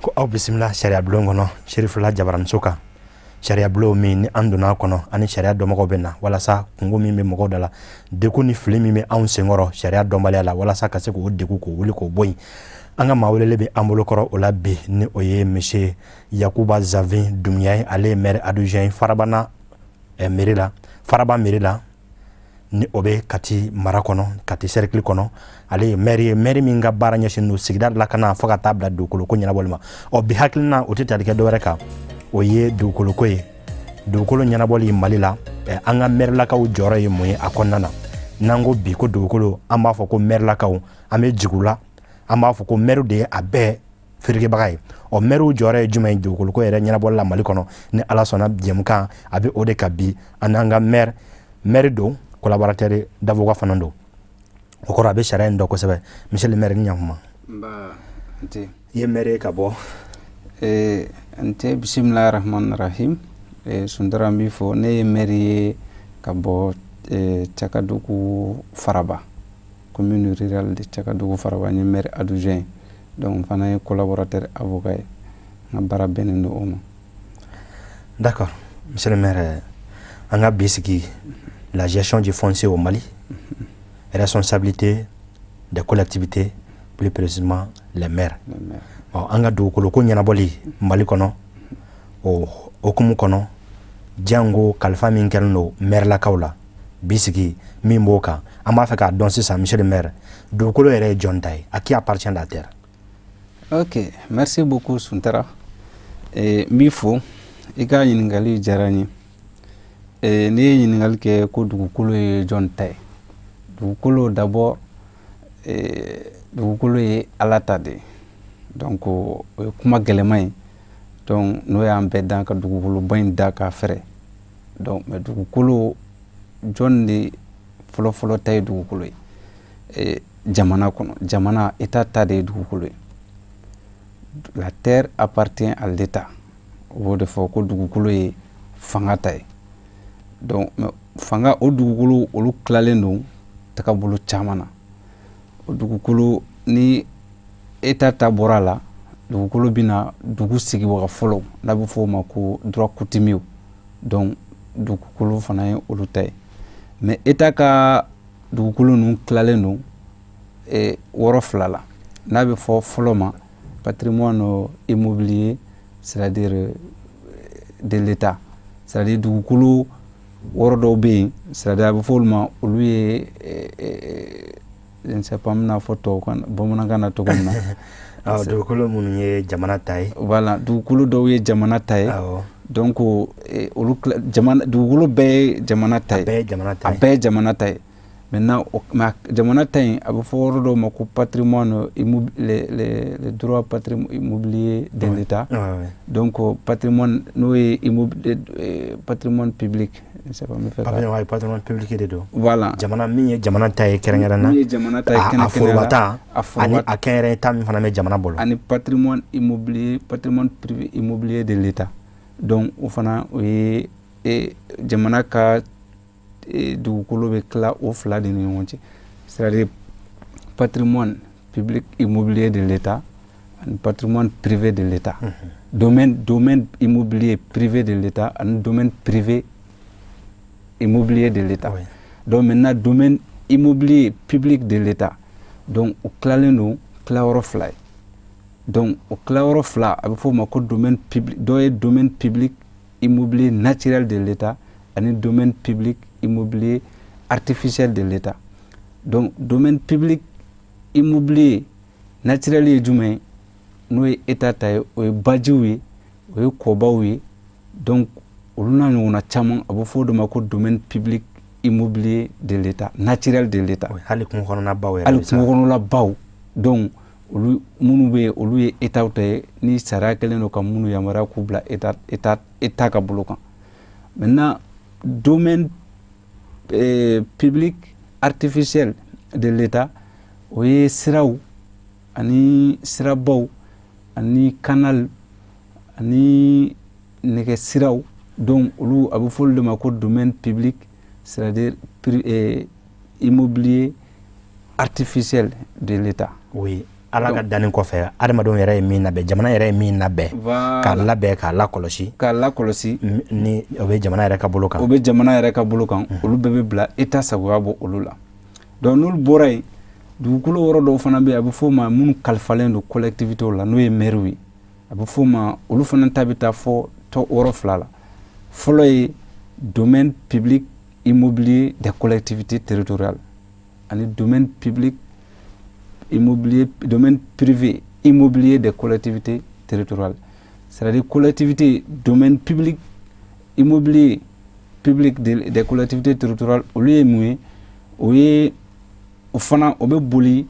Ko aw bisimila sariya bulon kɔnɔ, Serifula jabaraninso kan. Sariya bulon min ni an donna a kɔnɔ, ani sariya dɔnbagaw bɛ na walasa kunko min bɛ mɔgɔw da la, degun ni fili min bɛ anw senkɔrɔ sariya dɔnbaliya la, walasa ka se k'o degun k'o wuli k'o bɔ yen. An ka maa welelen bɛ an bolo kɔrɔ o la bi, ni o ye monsieur Yakuba Zavin Dunbiya ye. Ale ye maire adjoint ye Farabana mairie la, Faraba mairie la, ni o bɛ Kati mara kɔnɔ, Kati cercle kɔnɔ. Ale ye maire ye, maire min ka baara ɲɛsin don sigida lakana fo ka taa bila dugukolo ko ɲɛnabɔli ma. Ɔ, bi hakilina o tɛ tali kɛ dɔwɛrɛ kan, o ye dugukolo ko ye, dugukolo ɲɛnabɔli Mali la. An ka mairelakaw jɔyɔrɔ ye mun ye a kɔnɔna na? N'an ko bi ko dugukolo, an b'a fɔ ko mairelakaw, an bɛ jigin u la, an b'a fɔ ko maire de ye a bɛɛ feerekebaga ye. Ɔ, mɛriw jɔyɔrɔ ye jumɛn ye dugukolo ko yɛrɛ ɲɛnabɔli la Mali kɔnɔ? Ni Ala sɔnna, jɛmukan a bɛ o de ka bi an n'an ka maire. Maire don, collaborateur d'avocat fana don, o kɔrɔ a bɛ sariya in dɔn kosɛbɛ. Monsieur le maire, ni ɲankuma. Nba, n tɛ. I ye maire ye ka bɔ? N tɛ. Bisimilahi rahmani rahim. Suntara, n b'i fɔ. Ne ye maire ye ka bɔ Cakadugu Faraba, commune rurale de Cakadugu Faraba. N ye maire adjoint, donc n fana ye collaborateur avocat ye. N ka baara bɛnnen don o ma. D'accord, monsieur le maire. An ka bi sigi, la gestion du foncier au Mali, responsabilité des collectivités, plus précisément les maires. Ɔ, an ka dugukolo ko ɲɛnabɔli Mali kɔnɔ, o hukumu kɔnɔ, jango kalifa min kɛlen don mairelakaw la, bi sigi min b'o kan, an b'a fɛ k'a dɔn sisan, monsieur le maire, dugukolo yɛrɛ ye jɔn ta ye? À qui appartient la terre? Ok, merci beaucoup, Suntara. N b'i fo, i ka ɲininkali diyara n ye. N'i ye ɲininkali kɛ ko dugukolo ye jɔn ta ye, dugukolo d'abord, dugukolo ye Ala ta de ye. Donc o ye kuma gɛlɛman ye. Donc n'o y'an bɛɛ dan ka dugukoloba in da k'a fɛrɛ. Donc mais dugukolo, jɔn de fɔlɔfɔlɔ ta ye dugukolo ye? Jamana kɔnɔ, jamana, État ta de ye dugukolo ye. La terre appartient à l'État. O b'o de fɔ ko dugukolo ye fanga ta ye. Donc mais fanga, o dugukolo, olu tilalen don tagabolo caman na. O dugukolo, ni État ta bɔra a la, dugukolo bɛna dugu sigibaga fɔlɔ, n'a bɛ fɔ o ma ko droit coutumier. Donc dugukolo fana ye olu ta ye. Mais État ka dugukolo ninnu tilalen don wɔrɔ fila la, n'a bɛ fɔ fɔlɔ ma patrimoine immobilier, c'est-à-dire de l'État, c'est-à-dire dugukolo wɔrɔ dɔw bɛ yen, c'est-à-dire a bɛ fɔ olu ma, olu ye, je ne sais pas n bɛna fɔ tubabukan, bamanankan na cogo min na. Dugukolo minnu ye jamana ta ye. Voilà, dugukolo dɔw ye jamana ta ye. Donc olu jamana, dugukolo bɛɛ ye jamana ta ye. A bɛɛ ye jamana ta ye. A bɛɛ ye jamana ta ye. Maintenant, mais jamana ta in, a bɛ fɔ yɔrɔ dɔw ma ko patrimoine, les droits patrimoine immobilier de l'État. Donc patrimoine, n'o ye patrimoine public, je sais pas, n bɛ fɛ ka patrimoine public de don. Voilà. Jamana min ye jamana ta ye kɛrɛnkɛrɛn na. Min ye jamana ta ye. A foroba ta ani a kɛnyɛrɛye ta min fana bɛ jamana bolo. Ani patrimoine immobilier, patrimoine privé immobilier de l'État. Donc o fana, o ye jamana ka dugukolo bɛ tila o fila de ni ɲɔgɔn cɛ, c'est-à-dire patrimoine public immobilier de l'État ani patrimoine privé de l'État. Domaine immobilier privé de l'État ani domaine privé immobilier de l'État. Donc maintenant, domaine immobilier public de l'État, donc o tilalen don tilayɔrɔ fila ye. Donc o tilayɔrɔ fila, a bɛ fɔ o ma ko domaine public, dɔ ye domaine public immobilier naturel de l'État ani domaine public immobilier artificiel de l'État. Donc domaine public immobilier naturel ye jumɛn ye? N'o ye État ta ye, o ye bajiw ye, o ye kɔbaw ye. Donc olu n'a ɲɔgɔnna caman, a bɛ fɔ o de ma ko domaine public immobilier de l'État, naturel de l'État. Hali kungo kɔnɔna baw yɛrɛ. Hali kungo kɔnɔla baw. Donc olu minnu bɛ yen, olu ye État ta ye, ni sariya kɛlen don ka minnu yamaruya k'u bila État ka bolo kan. Maintenant, domaine public artificiel de l'État, o ye siraw ani sirabaw ani canal ani nɛgɛ siraw. Donc olu, a bɛ fɔ olu de ma ko domaine public, c'est-à-dire immobilier artificiel de l'État. Oui. Ala ka danni kɔfɛ, adamadenw yɛrɛ ye min labɛn, jamana yɛrɛ ye min labɛn, k'a labɛn, k'a lakɔlɔsi. K'a lakɔlɔsi. Ni o bɛ jamana yɛrɛ ka bolo kan. O bɛ jamana yɛrɛ ka bolo kan, olu bɛɛ bɛ bila État sagoya bɔ olu la. Donc n'olu bɔra yen, dugukolo yɔrɔ dɔw fana bɛ yen, a bɛ f'o ma minnu kalifalen don collectivités la, n'o ye maires ye. A bɛ f'o ma, olu fana ta bɛ taa fɔ yɔrɔ fila la. Fɔlɔ ye domaine public immobilier des collectivités territoriales ani domaine public immobilier, domaine privé immobilier des collectivités territoriales. C'est-à-dire collectivité, domaine public immobilier public des collectivités territoriales, olu ye mun ye? O ye, o fana, o bɛ boli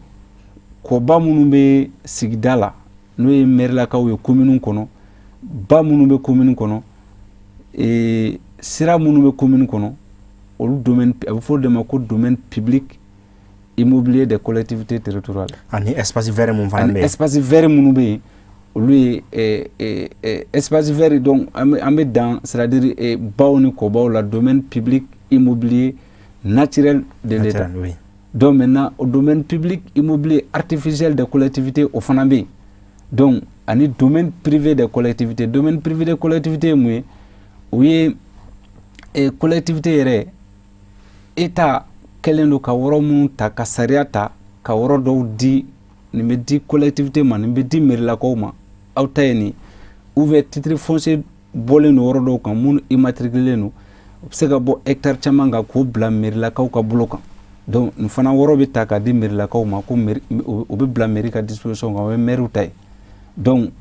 kɔba minnu bɛ sigida la, n'o ye mɛrilakaw ye commune kɔnɔ, ba minnu bɛ commune kɔnɔ, sira minnu bɛ commune kɔnɔ, olu domaine, a bɛ fɔ o de ma ko domaine public immobilier des collectivités territoriales. Ani espace vert mun fana bɛ yen. Espace vert minnu bɛ yen, olu ye espace vert. Donc an bɛ dan, c'est à dire baw ni kɔbaw la, domaine public immobilier naturel de l'État. Oui. Donc maintenant, au domaine public immobilier artificiel des collectivités, o fana bɛ yen. Donc ani domaine privé des collectivités. Domaine privé des collectivités ye mun ye? O ye collectivité yɛrɛ, État kɛlen don ka yɔrɔ minnu ta, ka sariya ta ka yɔrɔ dɔw di, nin bɛ di collectivité ma, nin bɛ di mairilakaw ma, aw ta ye nin, ou bien titre foncier bɔlen don yɔrɔ dɔw kan minnu immatriculé don, o bɛ se ka bɔ hectare caman kan k'o bila mairilakaw ka bolo kan. Donc nin fana yɔrɔ bɛ ta k'a di mairilakaw ma, ko o bɛ bila mairie ka disposition kan, o ye maire ta ye. Donc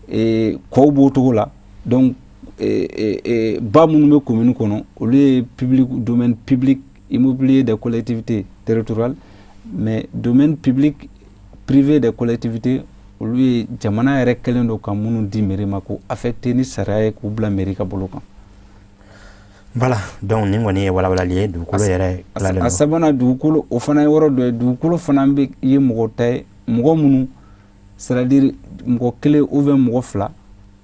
kɔw b'o cogo la. Donc ba minnu bɛ commune kɔnɔ, olu ye public, domaine public immobilier des collectivités territoriales. Mais domaine public privé des collectivités, olu ye jamana yɛrɛ kɛlen don ka minnu di mairie ma, k'o affecté ni sariya ye, k'u bila mairie ka bolo kan. Voilà, donc nin kɔni ye walawalali ye dugukolo yɛrɛ. A sabanan, dugukolo, o fana ye yɔrɔ dɔ ye. Dugukolo fana bɛ ye mɔgɔ ta ye, mɔgɔ minnu, c'est à dire mɔgɔ kelen ou bien mɔgɔ fila,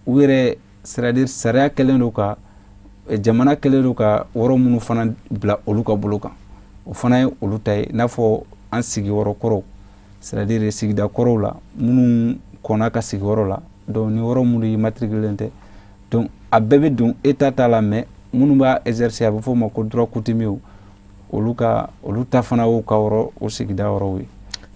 u yɛrɛ, c'est à dire sariya kɛlen don ka, jamana kɛlen don ka yɔrɔ minnu fana bila olu ka bolo kan, o fana ye olu ta ye. I n'a fɔ an sigiyɔrɔ kɔrɔw, c'est à dire sigida kɔrɔw la, minnu kɔnna ka sigiyɔrɔ la. Donc ni yɔrɔ minnu immatriculé tɛ, donc a bɛɛ bɛ don État ta la, mais minnu b'a exercer, a bɛ fɔ o ma ko droit coutumier, olu ka, olu ta fana y'u ka yɔrɔ, o sigida yɔrɔw ye.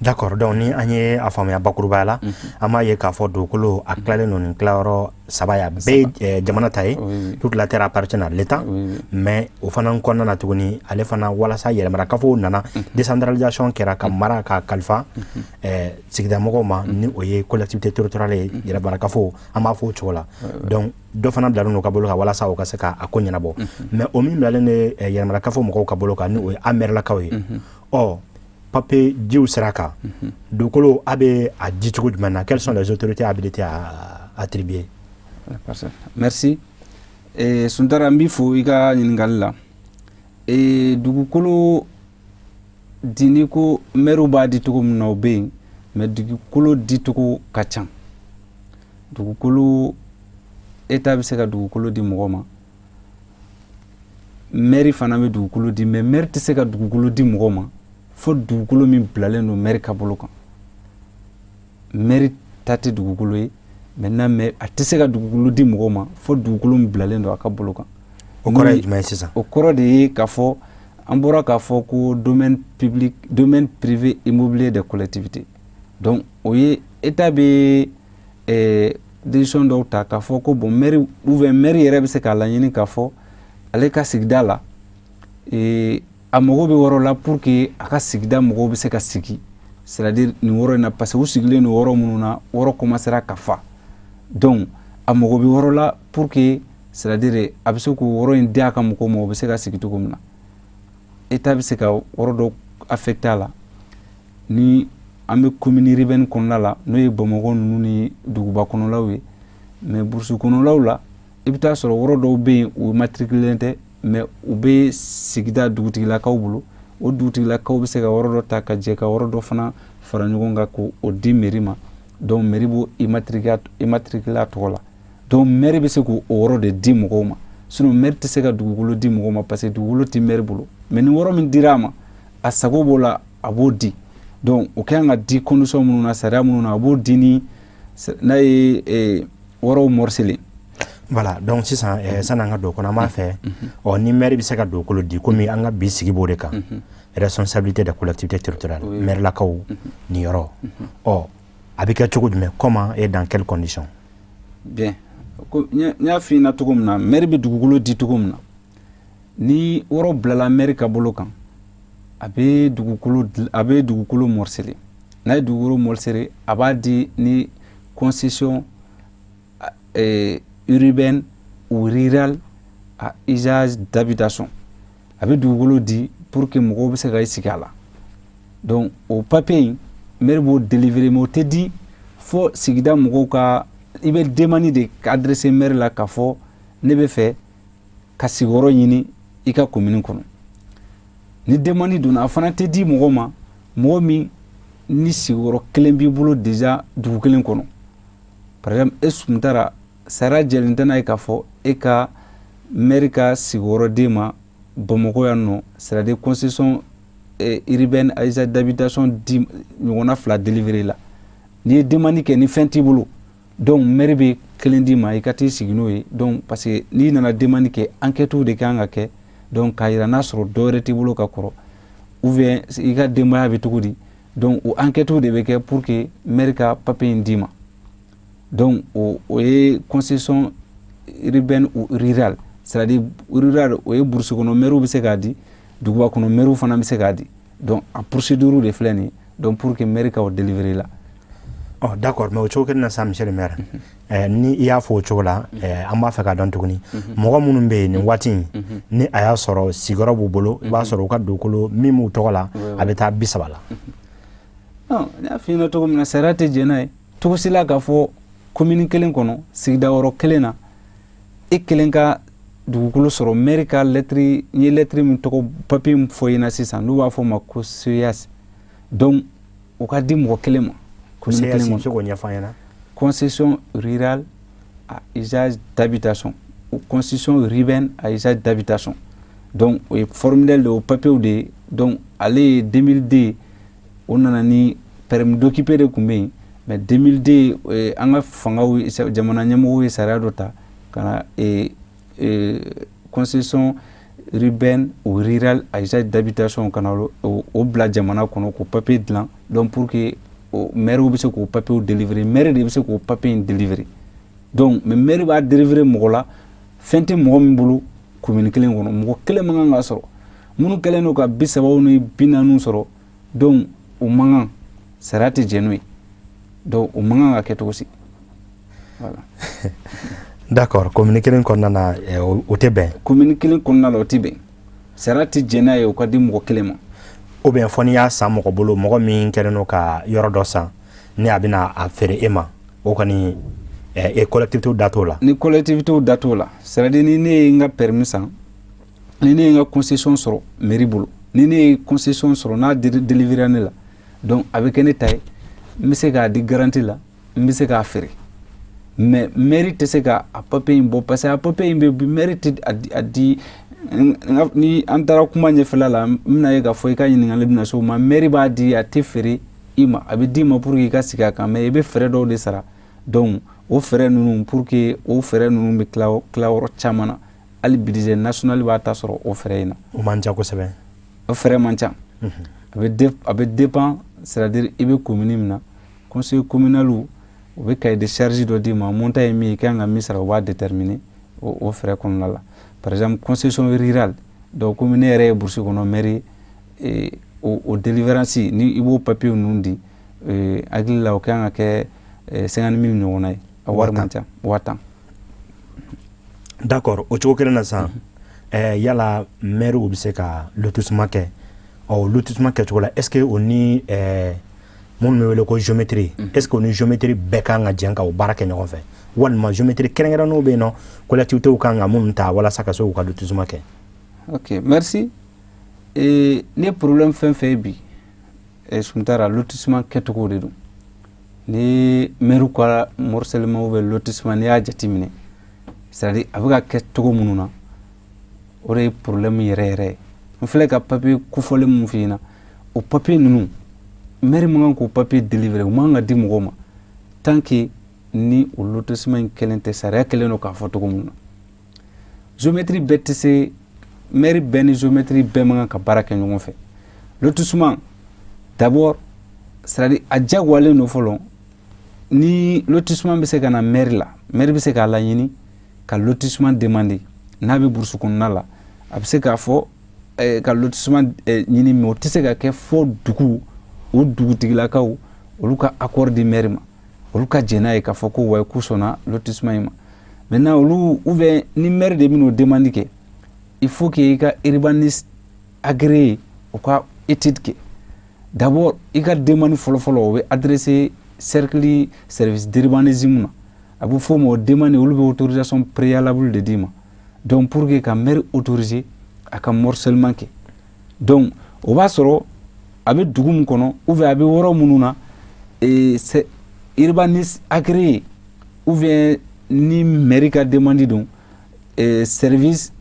D'accord, donc ni an ye a faamuya bakurubaya la, an b'a ye k'a fɔ dugukolo a tilalen don nin tilayɔrɔ saba ye. A bɛɛ ye jamana ta ye, toute la terre appartient à l'État. Mais o fana kɔnɔna na tuguni, ale fana, walasa yɛrɛmarakafow nana, décentralisation kɛra ka mara ka kalifa sigidamɔgɔw ma, ni o ye collectivité territoriale ye, yɛrɛmarakafo an b'a fɔ o cogo la. Donc dɔ fana bilalen don ka bolo kan walasa o ka se ka a ko ɲɛnabɔ. Mais o min bilalen de yɛrɛmarakafo mɔgɔw ka bolo kan, ni o ye an mɛrɛlakaw ye, ɔ papier diw sira kan, dugukolo a bɛ a di cogo jumɛn na? Quelles sont les autorités habilitées à attribuer? Merci Suntara, n b'i fo i ka ɲininkali la. Dugukolo di, n'i ko maires b'a di cogo min na, o bɛ yen, mais dugukolo dicogo ka ca. Dugukolo, État bɛ se ka dugukolo di mɔgɔ ma, maire fana bɛ dugukolo di, mais maire tɛ se ka dugukolo di mɔgɔ ma fo dugukolo min bilalen don maire ka bolo kan. Maire ta tɛ dugukolo ye maintenant, mais a tɛ se ka dugukolo di mɔgɔ ma fo dugukolo min bilalen don a ka bolo kan. O kɔrɔ ye jumɛn ye sisan? O kɔrɔ de ye k'a fɔ an bɔra k'a fɔ ko domaine public, domaine privé immobilier des collectivités. Donc o ye État bɛ décision dɔw ta k'a fɔ ko bon, maire ou bien maire yɛrɛ bɛ se k'a laɲini k'a fɔ ale ka sigida la, a mago bɛ yɔrɔ la pour que a ka sigida mɔgɔw bɛ se ka sigi, c'est à dire nin yɔrɔ in na, parce que u sigilen don yɔrɔ minnu na, yɔrɔ commencera ka fa. Donc a mago bɛ yɔrɔ la pour que, c'est à dire a bɛ se k'o yɔrɔ in di a ka mɔgɔw ma, u bɛ se ka sigi cogo min na. État bɛ se ka yɔrɔ dɔ affecté a la. Ni an bɛ commune urbaine kɔnɔna la, n'o ye Bamakɔ ninnu ni duguba kɔnɔlaw ye, mais brousse kɔnɔlaw la, i bɛ taa sɔrɔ yɔrɔ dɔw bɛ yen, u matriculé tɛ, mais u bɛ sigida dugutigilakaw bolo. O dugutigilakaw bɛ se ka yɔrɔ dɔ ta ka jɛ ka yɔrɔ dɔ fana fara ɲɔgɔn kan k'o di mairie ma. Donc mairie b'o immatriculé a tɔgɔ la. Donc maire bɛ se k'o yɔrɔ de di mɔgɔw ma. Sinon maire tɛ se ka dugukolo di mɔgɔw ma, parce que dugukolo tɛ maire bolo. Mais ni yɔrɔ min dira a ma, a sago b'o la, a b'o di. Donc o kan ka di condition minnu na, sariya minnu na, a b'o di ni n'a ye yɔrɔw morceler. Voilà, donc sisan sani an ka don o kɔnɔ, an b'a fɛ ɔ ni maire bɛ se ka dugukolo di, komi an ka bi sigi b'o de kan, responsabilité des collectivités territoriales, maire lakaw nin yɔrɔ, ɔ a bɛ kɛ cogo jumɛn, comment et dans quelles conditions? Bien, n y'a f'i ɲɛna cogo min na, maire bɛ dugukolo di cogo min na, ni yɔrɔ bilala maire ka bolo kan, a bɛ dugukolo morceler. N'a ye dugukolo morceler, a b'a di ni concession urbaine ou rurale à usage d'habitation. A bɛ dugukolo di pour que mɔgɔw bɛ se ka i sigi a la. Donc o papier in, maire b'o délivrer, mais o tɛ di fo sigida mɔgɔw ka, i bɛ demande de adresser maire la k'a fɔ ne bɛ fɛ ka sigiyɔrɔ ɲini i ka commune kɔnɔ. Ni demande donna, a fana tɛ di mɔgɔ ma, mɔgɔ min ni sigiyɔrɔ kelen b'i bolo déjà dugu kelen kɔnɔ. Par exemple, e Suntara, sariya jɛlen tɛ n'a ye k'a fɔ e ka maire ka sigiyɔrɔ d'e ma Bamakɔ yan nɔ, c'est à dire concession urbaine à usage d'habitation di ɲɔgɔnna fila délivrer la. N'i ye demande kɛ ni fɛn t'i bolo, donc maire bɛ kelen d'i ma, i ka t'i sigi n'o ye. Donc parce que n'i nana demande kɛ, enquête de kan ka kɛ, donc k'a yira n'a sɔrɔ dɔ wɛrɛ t'i bolo ka kɔrɔ ou bien i ka denbaya bɛ cogo di. Donc o enquête de bɛ kɛ pour que maire ka papier in d'i ma. Donc o ye concession urbaine ou rurale, c'est à dire rural, o ye brousse kɔnɔ maire bɛ se k'a di, duguba kɔnɔ maire fana bɛ se k'a di. Donc a procédure de filɛ nin ye, donc pour que maire ka o délivrer la. Oh, d'accord, mais o cogo kelen na sa, monsieur le maire, ni i y'a fɔ o cogo la, an b'a fɛ k'a dɔn tuguni, mɔgɔ minnu bɛ yen nin waati in, ni a y'a sɔrɔ sigiyɔrɔ b'u bolo, i b'a sɔrɔ u ka dugukolo min b'u tɔgɔ la, a bɛ taa 30 la. Non, n y'a f'i ɲɛna cogo min na, sariya tɛ jɛn n'a ye cogo si la k'a fɔ commune kelen kɔnɔ, sigida yɔrɔ kelen na, e kelen ka dugukolo sɔrɔ. Maire ka lettre, n ye lettre min tɔgɔ, papier min fɔ i ɲɛna sisan, n'u b'a fɔ o ma ko CES, donc o ka di mɔgɔ kelen ma. Commune kelen kɔnɔ, se k'o ɲɛfɔ an ɲɛna. Concession rurale à usage d'habitation ou concession urbaine à usage d'habitation. Donc o ye formulaire de, o papier de ye. Donc ale ye 2002, o nana ni permis d'occuper de tun bɛ yen, mais 2002, an ka fangaw, jamana ɲɛmɔgɔw ye sariya dɔ ta ka na concession urbaine ou rurale à usage d'habitation, ka na o bila jamana kɔnɔ, k'o papier dilan. Donc pour que o maire bɛ se k'o papier délivrer, maire de bɛ se k'o papier in délivrer. Donc mais maire b'a délivrer mɔgɔ la, fɛn tɛ mɔgɔ min bolo commune kelen kɔnɔ. Mɔgɔ kelen man kan ka sɔrɔ. Minnu kɛlen don ka 30 ni 40 sɔrɔ, donc o man kan, sariya tɛ jɛn n'o ye. Donc o man kan ka kɛ cogo si, voilà. D'accord, commune kelen kɔnɔna na, o tɛ bɛn. Commune kelen kɔnɔna la, o tɛ bɛn, sariya tɛ jɛn n'a ye o ka di mɔgɔ kelen ma. Ou bien fɔ n'i y'a san mɔgɔ bolo, mɔgɔ min kɛlen don ka yɔrɔ dɔ san, ni a bɛna a feere e ma, o kɔni e collectivité da t'o la. Ni collectivité da t'o la, c'est à dire ni ne ye n ka permis san, ni ne ye n ka concession sɔrɔ mairie bolo, ni ne ye concession sɔrɔ n'a délivrer ne la, donc a bɛ kɛ ne ta ye, n bɛ se k'a di garantie la, n bɛ se k'a feere. Mais mairie tɛ se ka a papier in bɔ, parce que a papier in bɛ mairie tɛ a di. Ni an taara kuma ɲɛfɛla la, n bɛna ye k'a fɔ i ka ɲininkali bɛna se o ma. Mairie b'a di, a tɛ feere i ma, a bɛ d'i ma pour que i ka sigi a kan, mais i bɛ frais dɔw de sara. Donc o frais ninnu, pour que o frais ninnu bɛ tila tilayɔrɔ caman na, hali budget national b'a ta sɔrɔ o frais in na. O man ca kosɛbɛ. O frais man ca, a bɛ dépend, c'est à dire i bɛ commune min na, conseil communal u bɛ cahier de charge dɔ d'i ma, montant ye min ye, i kan ka min sara, u b'a déterminer o frais kɔnɔna la. Par exemple, concession rurale, donc komi ne yɛrɛ ye brousse kɔnɔ maire ye, o délivrance, ni i b'o papier ninnu di, hakili la o kan ka kɛ 50 000 ɲɔgɔnna ye, a wari man ca, 10 000. D'accord, o cogo kelen na sisan, yala maire bɛ se ka lotissement kɛ? Ɔ, lotissement kɛcogo la, est ce que o ni minnu bɛ wele ko géomètre, est ce que o ni géomètre bɛɛ kan ka jɛ ka o baara kɛ ɲɔgɔn fɛ, walima géomètre kɛrɛnkɛrɛnnenw bɛ yen nɔ, collectivités kan ka minnu ta walasa ka se k'u ka lotissement kɛ? Ok, merci. Ne problème fɛn fɛn ye bi, Suntara, lotissement kɛcogo de don. Ni maire ka morcellement ou bien lotissement, n'i y'a jateminɛ, c'est à dire a bɛ ka kɛ cogo minnu na, o de ye problème yɛrɛ yɛrɛ ye. N filɛ ka papier kofɔlen mun f'i ɲɛna, o papier ninnu Maire man kan k'o papier délivrer, o man kan ka di mɔgɔw ma tant que ni o lotissement in kɛlen tɛ, sariya kɛlen don k'a fɔ cogo min na. Géomètre bɛɛ tɛ se, maire bɛɛ ni géomètre bɛɛ man kan ka baara kɛ ɲɔgɔn fɛ. Lotissement d'abord, c'est à dire a diyagoyalen don fɔlɔ. Ni lotissement bɛ se ka na maire la, maire bɛ se k'a laɲini ka lotissement demander. N'a bɛ brousse kɔnɔna la, a bɛ se k'a fɔ ka lotissement ɲini, mais o tɛ se ka kɛ fo dugu o dugutigilakaw olu ka accord di maire ma, olu ka jɛn n'a ye k'a fɔ ko wayi, k'u sɔnna lotissement in ma. Maintenant olu, ou bien ni maire de bɛn'o demande kɛ, il faut que i ka urbaniste agréé o ka étude kɛ d'abord. I ka demande fɔlɔ-fɔlɔ, o bɛ adressé cercle service d'urbanisme na, a bɛ f'o ma o demande. Olu bɛ autorisation préalable de d'i ma, donc pour que ka maire autoriser a ka morcellement kɛ. Donc o b'a sɔrɔ a bɛ dugu min kɔnɔ ou bien a bɛ yɔrɔ minnu na, c'est urbaniste agréé, ou bien ni mairie ka demande don, service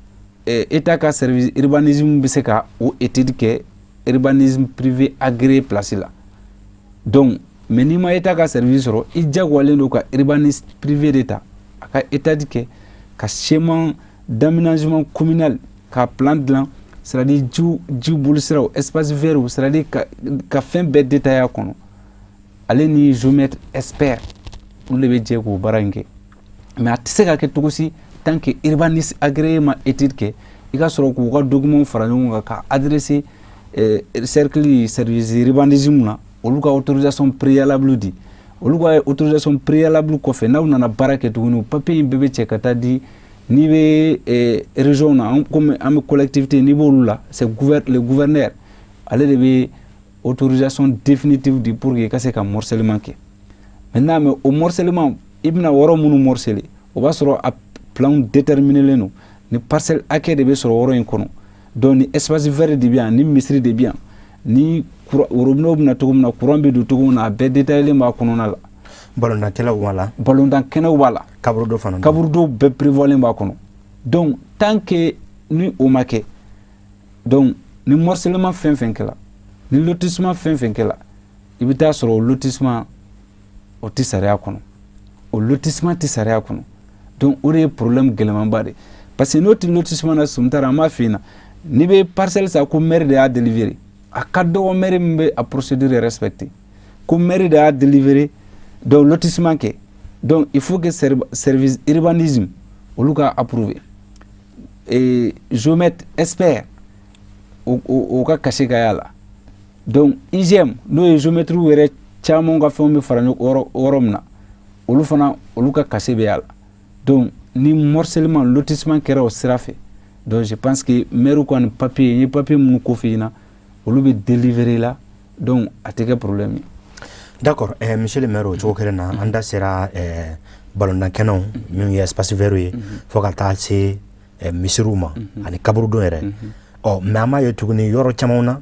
état ka service urbanisme bɛ se ka o étude kɛ, urbanisme privé agréé place la. Donc mais n'i ma état ka service sɔrɔ, i diyagoyalen don ka urbaniste privé de ta, a ka étude kɛ ka schéma d'aménagement communal ka plan dilan, c'est à dire jiw bolisiraw, espace vert, c'est à dire ka fɛn bɛɛ détaillé a kɔnɔ. Ale ni géomètre expert, olu de bɛ jɛ k'o baara in kɛ. Mais a tɛ se ka kɛ cogo si tant que urbaniste agréé ma étude kɛ. I ka sɔrɔ k'u ka document fara ɲɔgɔn kan ka adressé cercle service urbanisme na, olu ka autorisation préalable di. Olu ka autorisation préalable kɔfɛ, n'aw nana baara kɛ tuguni, papier in bɛɛ bɛ cɛ ka taa di. N'i bɛ région na, komi an bɛ collectivité, n'i b'olu la, c'est le gouverneur, ale de bɛ autorisation définitive di pour que i ka se ka morcellement kɛ. Maintenant, mais o morcellement, i bɛna yɔrɔ minnu morceler, o b'a sɔrɔ a plan déterminé don, ni parcelle hakɛ de bɛ sɔrɔ yɔrɔ in kɔnɔ. Donc ni espace vert de bɛ yan, ni misiri de bɛ yan, ni robinet bɛna cogo min na, courant bɛ don cogo min na, a bɛɛ détaillé b'a kɔnɔna la. Balontankɛlaw b'a la. Balontan kɛnɛw b'a la. Kaburudo fana. Kaburudo bɛɛ prévoilen b'a kɔnɔ. Donc tant que ni o ma kɛ, donc ni morcellement fɛn fɛn kɛla, ni lotissement fɛn fɛn kɛla, i bɛ taa sɔrɔ o lotissement o tɛ sariya kɔnɔ, o lotissement tɛ sariya kɔnɔ. Donc o de ye problème gɛlɛmanba de, parce que n'o tɛ lotissement na, Suntara, an b'a f'i ɲɛna, n'i bɛ parcelle san ko maire de y'a délivrer, a ka dɔgɔ maire min bɛ a procédure respecter, ko maire de y'a délivrer, donc lotissement kɛ, donc il faut que service urbanisme olu ka approuver et géomètre expert o ka cachet ka y'a la. Donc IGM, n'o ye géomètre yɛrɛ caman ka fɛnw bɛ fara yɔrɔ min na, olu fana, olu ka cachet bɛ y'a la. Donc ni morcellement, lotissement kɛra o sira fɛ, donc je pense que maire ka nin papier, n ye papier minnu ko f'i ɲɛna, olu bɛ délivrer la, donc a tɛ kɛ problème ye. D'accord, monsieur le maire, o cogo kelen na, an da sera balontan kɛnɛw minnu ye espace vert ye, fo ka taa se misiriw ma ani kaburudon yɛrɛ. Ɔ mais an b'a ye tuguni yɔrɔ caman na,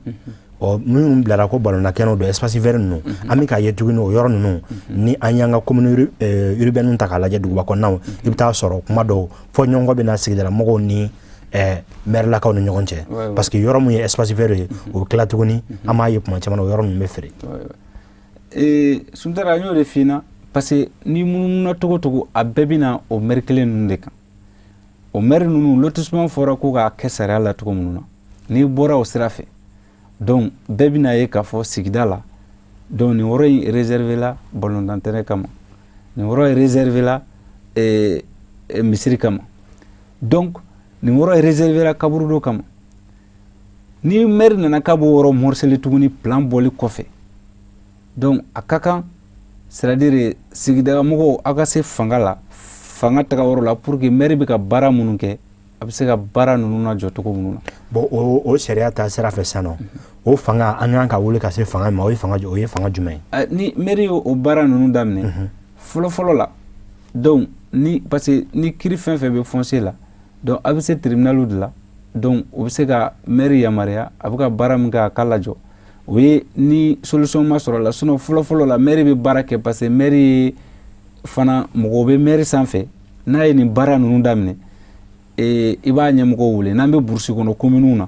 ɔ minnu bilara ko balontan kɛnɛw don, espace vert ninnu, an bɛ k'a ye tuguni o yɔrɔ ninnu, ni an y'an ka commune urbaine ta k'a lajɛ, duguba kɔnɔnaw, i bɛ taa sɔrɔ kuma dɔw fɔ ɲɔgɔn bɛ na sigidala mɔgɔw ni maire lakaw ni ɲɔgɔn cɛ, parce que yɔrɔ mun ye espace vert ye, o bɛ tila tuguni, an b'a ye kuma caman na o yɔrɔ ninnu bɛ feere. Suntara, n y'o de f'i ɲɛna, parce que ni munumuna togo togo, a bɛɛ bɛ na o maire kelen ninnu de kan. O maire ninnu, lotissement fɔra ko k'a kɛ sariya la cogo minnu na, n'i bɔra o sira fɛ, donc bɛɛ bɛna ye k'a fɔ sigida la, donc nin yɔrɔ in réservé la balontan terrain kama, nin yɔrɔ in réservé la misiri kama, donc nin yɔrɔ in réservé la kaburudo kama. Ni maire nana k'a b'o yɔrɔ morceler tuguni plan bɔli kɔfɛ, donc a ka kan, c'est à dire sigida mɔgɔw, aw ka se fanga la, fanga taga yɔrɔ la, pour que maire bɛ ka baara minnu kɛ, a bɛ se ka baara ninnu lajɔ cogo minnu na. Bon, o sariya ta sira fɛ sisan nɔ, o fanga, an kan ka wele ka se fanga ma, o ye fanga jumɛn ye? Ni maire ye o baara ninnu daminɛ fɔlɔ fɔlɔ la, donc ni, parce que ni kiiri fɛn fɛn bɛ foncier la, donc a bɛ se tribunal de la, donc o bɛ se ka maire yamaruya a bɛ ka baara min kɛ, a k'a lajɔ. O ye ni solution ma sɔrɔ la. Sinon fɔlɔ fɔlɔ la, maire bɛ baara kɛ, parce que maire ye fana mɔgɔw bɛ maire sanfɛ. N'a ye nin baara ninnu daminɛ, i b'a ɲɛmɔgɔw wele. N'an bɛ brousse kɔnɔ, communes na,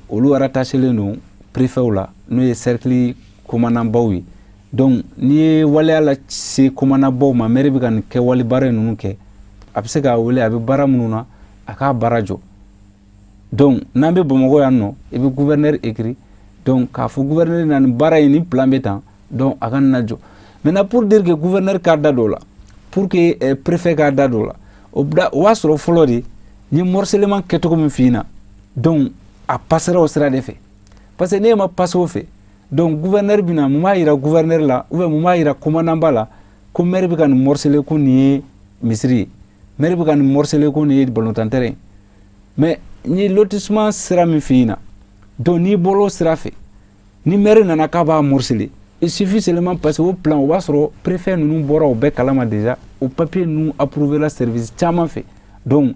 olu rattachelen don préfet la, n'o ye cercle. commandantbaw ye. Donc n'i ye waleya lase commandantbaw ma, maire bɛ ka nin kɛwale baara ninnu kɛ, a bɛ se k'a wele, a bɛ baara minnu na, a k'a baara jɔ. Donc n'an bɛ Bamakɔ yan nɔ, i bɛ gouverneur écrit, donc k'a fɔ gouverneur na nin baara in, nin plan bɛ tan, donc a ka na jɔ. Maintenant, pour dire que gouverneur k'a da don o la, pour que préfet k'a da don o la, o b'a sɔrɔ fɔlɔ de n ye morcellement kɛcogo min f'i ɲɛna, donc a passera o sira de fɛ, parce que n'e ma passer o fɛ, donc gouverneur bɛna mun b'a yira gouverneur la, ou bien mun b'a yira commandant ba la ko maire bɛ ka nin morceler, ko nin ye misiri ye, maire bɛ ka nin morceler, ko nin ye balontan terrain ye? Mais n ye lotissement sira min f'i ɲɛna, donc n'i bɔra o sira fɛ, ni maire nana k'a b'a morceler, il suffit seulement, parce que o plan, o b'a sɔrɔ préfet ninnu bɔra o bɛɛ kalama déjà, o papier ninnu approuvé la service caman fɛ. Donc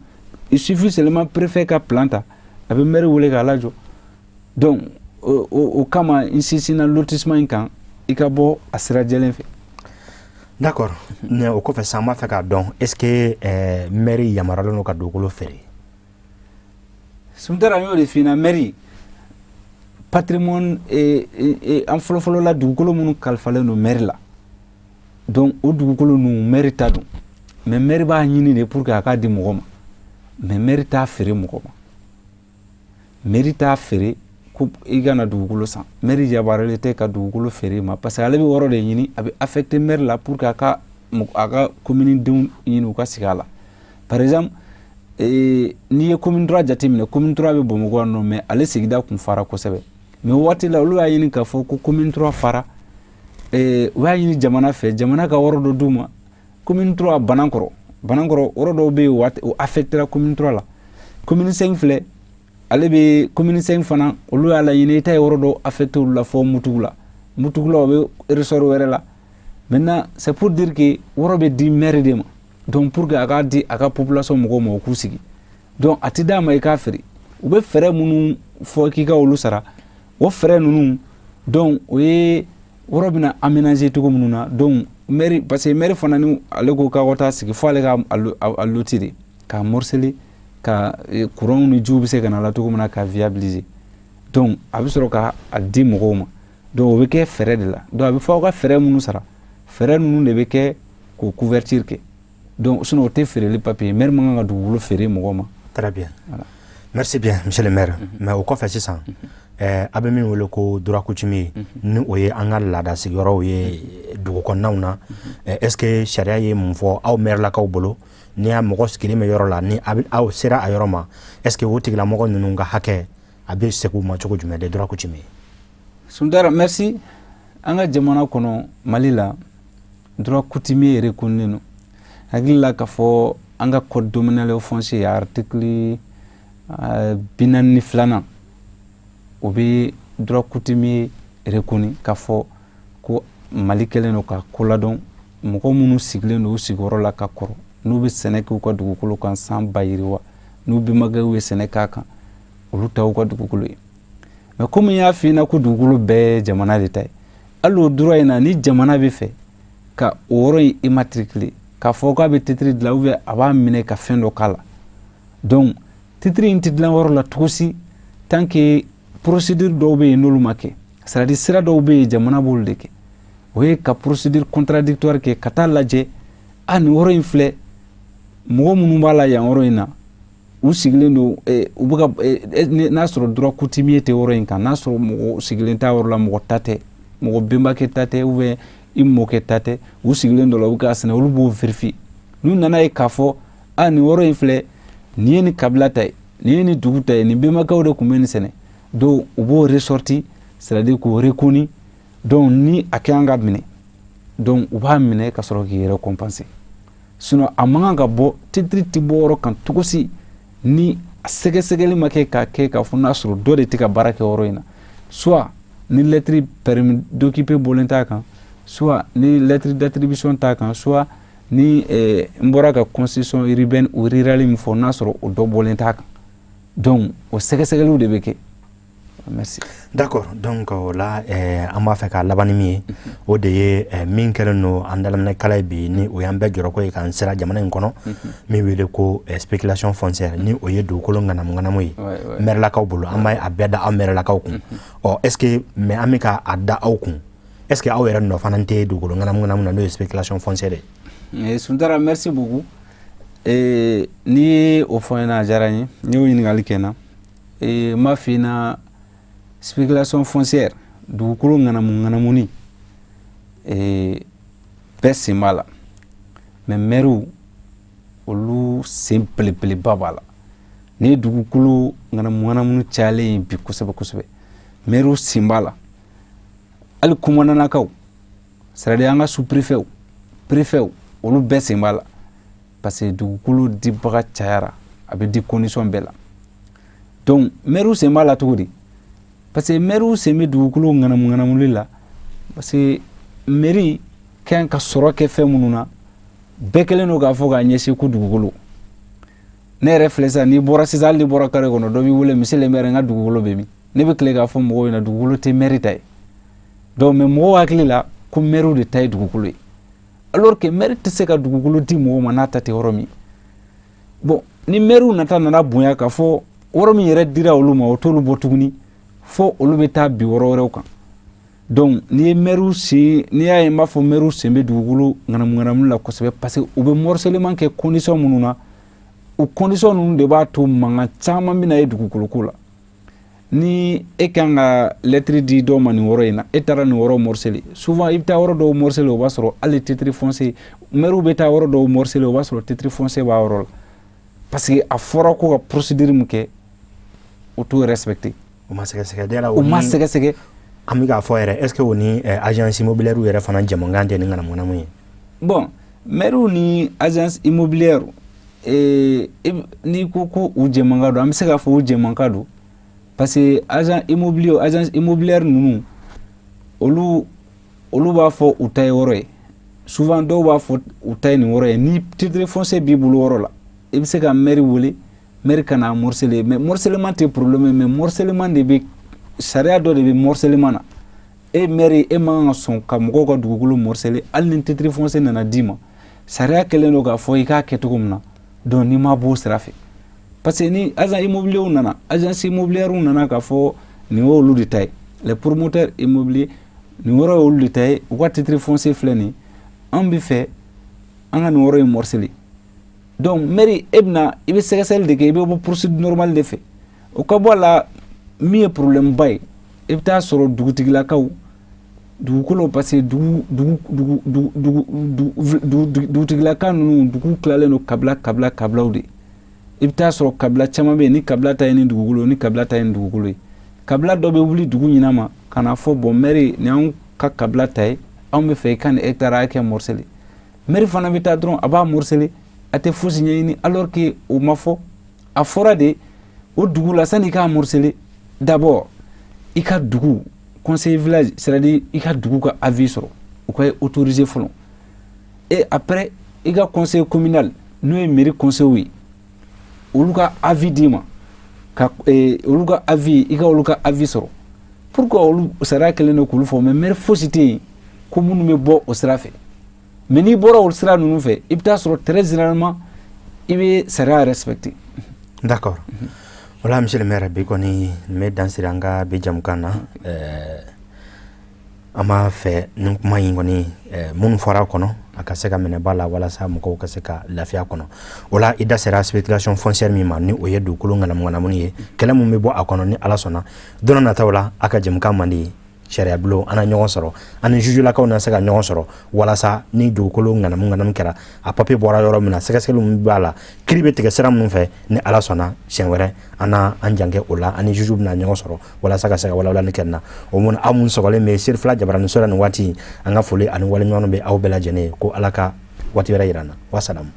il suffit seulement préfet ka plan ta, a bɛ maire wele k'a lajɔ. Donc o kama n sinsinna lotissement in kan, i ka bɔ a sira jɛlen fɛ. D'accord. O kɔfɛ sisan, an b'a fɛ k'a dɔn, est ce que maire yamaruyalen don ka dugukolo feere? Suntara, n y'o de f'i ɲɛna, maire patrimoine, an fɔlɔfɔlɔ la, dugukolo minnu kalifalen don maire la, donc o dugukolo ninnu, maire ta don, mais maire b'a ɲini de pour que a k'a di mɔgɔ ma, mais maire t'a feere mɔgɔ ma. Maire t'a feere ko i ka na dugukolo san. Maire yamaruyalen tɛ ka dugukolo feere ma, parce que ale bɛ yɔrɔ de ɲini, a bɛ affecté maire la pour que a ka commune denw ɲini, u ka sigi a la. Par exemple, n'i ye commune 3 jateminɛ, commune 3 bɛ Bamakɔ yan nɔ, mais ale sigida kun fara kosɛbɛ. Mais o waati la, olu y'a ɲini k'a fɔ ko commune 3 fara, u y'a ɲini jamana fɛ, jamana ka yɔrɔ dɔ d'u ma. Commune 3 Banankɔrɔ, Banankɔrɔ yɔrɔ dɔw bɛ yen, o affectéra commune 3 la. Commune 5 filɛ, ale bɛ commune 5 fana, olu y'a laɲini i ta ye yɔrɔ dɔ affecté olu la fɔ Mutugu la. Mutugu la, o bɛ ressort wɛrɛ la. Maintenant, c'est pour dire que yɔrɔ bɛ di maire de ma, donc pour que a k'a di a ka population mɔgɔw ma, u k'u sigi. Donc a tɛ d'a ma i k'a feere. U bɛ fɛɛrɛ minnu fɔ k'i ka olu sara, o fɛɛrɛ ninnu, donc o ye yɔrɔ bɛna aménager cogo minnu na. Donc maire, parce que maire fana, ni ale ko k'a ka taa sigi, fo ale ka a loti de k'a morceler, ka courant ni jiw bɛ se ka na la cogo min na, ka viabiliser. Donc a bɛ sɔrɔ ka a di mɔgɔw ma. Donc o bɛ kɛ fɛɛrɛ de la. Donc a bɛ fɔ aw ka fɛɛrɛ minnu sara, fɛɛrɛ ninnu de bɛ kɛ k'o couverture kɛ. Donc sinon, o tɛ feereli papier, maire man kan ka dugukolo feere mɔgɔ ma. Très bien. Voilà. Merci bien, monsieur le maire. Mais o kɔfɛ sisan, a bɛ min wele ko droit coutumier, ni o ye an ka laada sigiyɔrɔw ye dugu kɔnɔnaw na, est ce que sariya ye mun fɔ aw maire lakaw bolo? Ni y'a mɔgɔ sigilen bɛ yɔrɔ la, ni aw sera a yɔrɔ ma, est ce que o tigilamɔgɔ ninnu ka hakɛ, a bɛ segin u ma cogo jumɛn, de droit coutumier? Sundara, merci. An ka jamana kɔnɔ, Mali la, droit coutumier reconnu don. Hakili la k'a fɔ an ka code domanial foncier, article 42nan, o bɛ droit coutumier reconnu, k'a fɔ ko Mali kɛlen don ka ko ladɔn, mɔgɔ minnu sigilen don u sigiyɔrɔ la ka kɔrɔ, n'u bɛ sɛnɛ kɛ u ka dugukolo kan san ba yiriwa, n'u bɛnbakɛw ye sɛnɛ k'a kan, olu ta y'u ka dugukolo ye. Mais komi n y'a f'i ɲɛna ko dugukolo bɛɛ ye jamana de ta ye, hali o droit in na, ni jamana bɛ fɛ ka o yɔrɔ in immatriculer, k'a fɔ k'a bɛ titre dilan ou bien a b'a minɛ ka fɛn dɔ k'a la, donc titre in tɛ dilan yɔrɔ la cogo si tant que procédure dɔw bɛ yen, n'olu ma kɛ. C'est à dire, sira dɔw bɛ yen, jamana b'olu de kɛ, o ye ka procédure contradictoire kɛ, ka taa lajɛ a nin yɔrɔ in filɛ, mɔgɔ minnu b'a la yan yɔrɔ in na, u sigilen don, u bɛ ka n'a sɔrɔ droit coutumier tɛ yɔrɔ in kan, n'a sɔrɔ mɔgɔ sigilen t'a yɔrɔ la, mɔgɔ ta tɛ, mɔgɔ bɛnbakɛ ta tɛ, ou bien i mɔkɛ ta tɛ, u sigilen dɔ la, u bɛ k'a sɛnɛ, olu b'o vérifier. N'u nana ye k'a fɔ a nin yɔrɔ in filɛ nin ye, nin kabila ta ye, nin ye nin dugu ta ye, nin bɛnbakɛw de tun bɛ nin sɛnɛ, donc u b'o ressorti, c'est à dire k'o reconnu. Donc ni a ka kan ka minɛ, donc u b'a minɛ ka sɔrɔ k'i récompenser. Sinon a man kan ka bɔ, titre tɛ bɔ yɔrɔ kan cogo si ni sɛgɛsɛgɛli ma kɛ, k'a kɛ k'a fɔ n'a sɔrɔ dɔ de tɛ ka baara kɛ yɔrɔ in na, soit ni lettre permis d'occuper bɔlen t'a kan, soit ni lettre d'attribution t'a kan, soit ni n bɔra ka concession urbaine ou rurale min fɔ, n'a sɔrɔ o dɔ bɔlen t'a kan. Donc o sɛgɛsɛgɛliw de bɛ kɛ. Merci. D'accord. Donc o la, an b'a fɛ ka laban ni min ye, o de ye min kɛlen don an dalaminɛ kala ye bi, ni o y'an bɛɛ jɔrɔko ye k'an sera jamana in kɔnɔ, min wele ko spéculation foncière, ni o ye dugukolo ŋanamu ŋanamu ye mɛrɛlakaw bolo. An b'a a bɛɛ da aw mɛrɛlakaw kun. Ɔ, est ce que, mais an bɛ ka a da aw kun. Est ce que aw yɛrɛ nɔ fana tɛ dugukolo ŋanamu ŋanamu na, n'o ye spéculation foncière ye? Suntara, merci beaucoup. N'i ye o fɔ n ɲɛna, a diyara n ye. N'i y'o ɲininkali kɛ n na, n b'a f'i ɲɛna, spéculation foncière, dugukolo ŋanamu ŋanamuni, bɛɛ sen b'a la, mais maires, olu sen belebeleba b'a la. Ni ye dugukolo ŋanamu ŋanamuni cayalen ye bi kosɛbɛ kosɛbɛ, maires sen b'a la. Hali commandant, c'est à dire an ka sous-préfet, préfet, olu bɛɛ sen b'a la, parce que dugukolo dibaga cayara, a bɛ di condition bɛɛ la. Donc maires sen b'a la cogo di? Parce que maires sen bɛ dugukolo ŋanamu ŋanamuli la, parce que mairie kan ka sɔrɔ kɛ fɛn minnu na, bɛɛ kɛlen don k'a fɔ k'a ɲɛsin ko dugukolo. Ne yɛrɛ filɛ sisan, n'i bɔra sisan, hali n'i bɔra carré kɔnɔ, dɔ b'i wele: "Monsieur le maire, n ka dugukolo bɛ min?" Ne bɛ tile k'a fɔ mɔgɔw ɲɛna, dugukolo tɛ maire ta ye. Donc mais mɔgɔw hakili la ko maire de ta ye dugukolo ye, alors que maire tɛ se ka dugukolo di mɔgɔw ma n'a ta tɛ yɔrɔ min. Bon, ni maire nata nana bonya k'a fɔ yɔrɔ min yɛrɛ dira olu ma, o t'olu bɔ tuguni, fo olu bɛ taa bin yɔrɔ wɛrɛw kan. Donc n'i ye maire sen, n'i y'a ye n b'a fɔ maire sen bɛ dugukolo ŋanamu ŋanamu la kosɛbɛ, parce que u bɛ morcellement kɛ condition minnu na, o condition ninnu de b'a to mankan caman bɛna ye dugukolo ko la. Ni e kan ka lettre di dɔw ma nin yɔrɔ in na, e taara nin yɔrɔ morceler, souvent i bɛ taa yɔrɔ dɔw morceler, o b'a sɔrɔ hali titre foncier, maire bɛ taa yɔrɔ dɔw morceler, o b'a sɔrɔ titre foncier b'a yɔrɔ la, parce que a fɔra ko ka procédure min kɛ, o t'o respecter. O ma sɛgɛsɛgɛ la. O ma sɛgɛsɛgɛ. An bɛ k'a fɔ yɛrɛ, est ce que o ni agence immobilière yɛrɛ fana jɛmankan tɛ ni ŋanamu ŋanamu ye? Bon, maire ni agence immobilière, n'i ko ko u jɛmankan don, an bɛ se k'a fɔ u jɛmankan don, parce que agent immobilier, agence immobilière ninnu, olu b'a fɔ u ta ye yɔrɔ ye. Souvent dɔw b'a fɔ u ta ye nin yɔrɔ ye. Ni titre foncier b'i bolo yɔrɔ la, i bɛ se ka maire wele, maire ka na morceler. Mais morcellement tɛ problème ye, mais morcellement de bɛ, sariya dɔ de bɛ morcellement na. E maire, e man kan ka sɔn ka mɔgɔw ka dugukolo morceler, hali ni titre foncier nana d'i ma. Sariya kɛlen don k'a fɔ i k'a kɛ cogo min na. Donc n'i ma bɔ o sira fɛ, parce que ni agent immobilier nana, agence immobilière nana k'a fɔ nin y'olu de ta ye, les promoteurs immobiliers, nin yɔrɔ y'olu de ta ye, u ka titre foncier filɛ nin ye, an bɛ fɛ an ka nin yɔrɔ in morceler. Donc maire, e bɛna, i bɛ sɛgɛsɛgɛli de kɛ, i bɛ bɔ procédure normale de fɛ. O ka bɔ a la, min ye problème ba ye, i bɛ taa sɔrɔ dugutigilakaw dugukolo, parce que dugu dugu dugu dugu dugu dugutigilaka ninnu, dugu tilalen don kabila kabila kabilaw de. I bɛ taa sɔrɔ kabila caman bɛ yen, ni kabila ta ye ni dugukolo, ni kabila ta ye ni dugukolo ye. Kabila dɔ bɛ wuli dugu ɲina ma ka na fɔ: "Bon maire, nin y'anw ka kabila ta ye, anw bɛ fɛ i ka nin hectare hakɛ morceler." Maire fana bɛ taa dɔrɔn, a b'a morceler, a tɛ fosi ɲɛɲini, alors que o ma fɔ. A fɔra de o dugu la, sani i k'a morceler, d'abord i ka dugu conseil village, c'est à dire i ka dugu ka avis sɔrɔ, u ka autoriser fɔlɔ, et après i ka conseil communal, n'o ye mairie conseil ye, olu ka avis d'i ma, ka olu ka avis, i ka olu ka avis sɔrɔ. Pourquoi olu sariya kɛlen don k'olu fɔ, mais maire fosi tɛ yen ko minnu bɛ bɔ o sira fɛ? Mais n'i bɔra o sira ninnu fɛ, i bɛ taa sɔrɔ très généralement i bɛ sariya respecter. D'accord. Voilà, monsieur le maire, bi kɔni n bɛ dan siri an ka bi jamukan na. An b'a fɛ nin kuma in kɔni, minnu fɔra a kɔnɔ, a ka se ka minɛ ba la, walasa mɔgɔw ka se ka lafiya kɔnɔ. O la, i da sera spéculation foncière min ma, ni o ye dugukolo ŋanamu ŋanamuni ye, kɛlɛ min bɛ bɔ a kɔnɔ, ni Ala sɔnna, don nataw la, a ka jamukan man di sariya bulon, an na ɲɔgɔn sɔrɔ, an ni jujulakaw na se ka ɲɔgɔn sɔrɔ, walasa ni dugukolo ŋanamu ŋanamu kɛra, a papiye bɔra yɔrɔ min na, sɛgɛsɛgɛli min b'a la, kiiri bɛ tigɛ sira minnu fɛ, ni Ala sɔnna, siɲɛ wɛrɛ an na an jan kɛ o la, an ni juge bɛna ɲɔgɔn sɔrɔ walasa ka se ka walawalali kɛ nin na. O mun, aw mun sɔgɔlen bɛ Serifila jabaraninso la nin waati, an ka foli ani waleɲuman bɛ aw bɛɛ lajɛlen ye, ko Ala ka waati wɛrɛ yira an na. Wasalamu.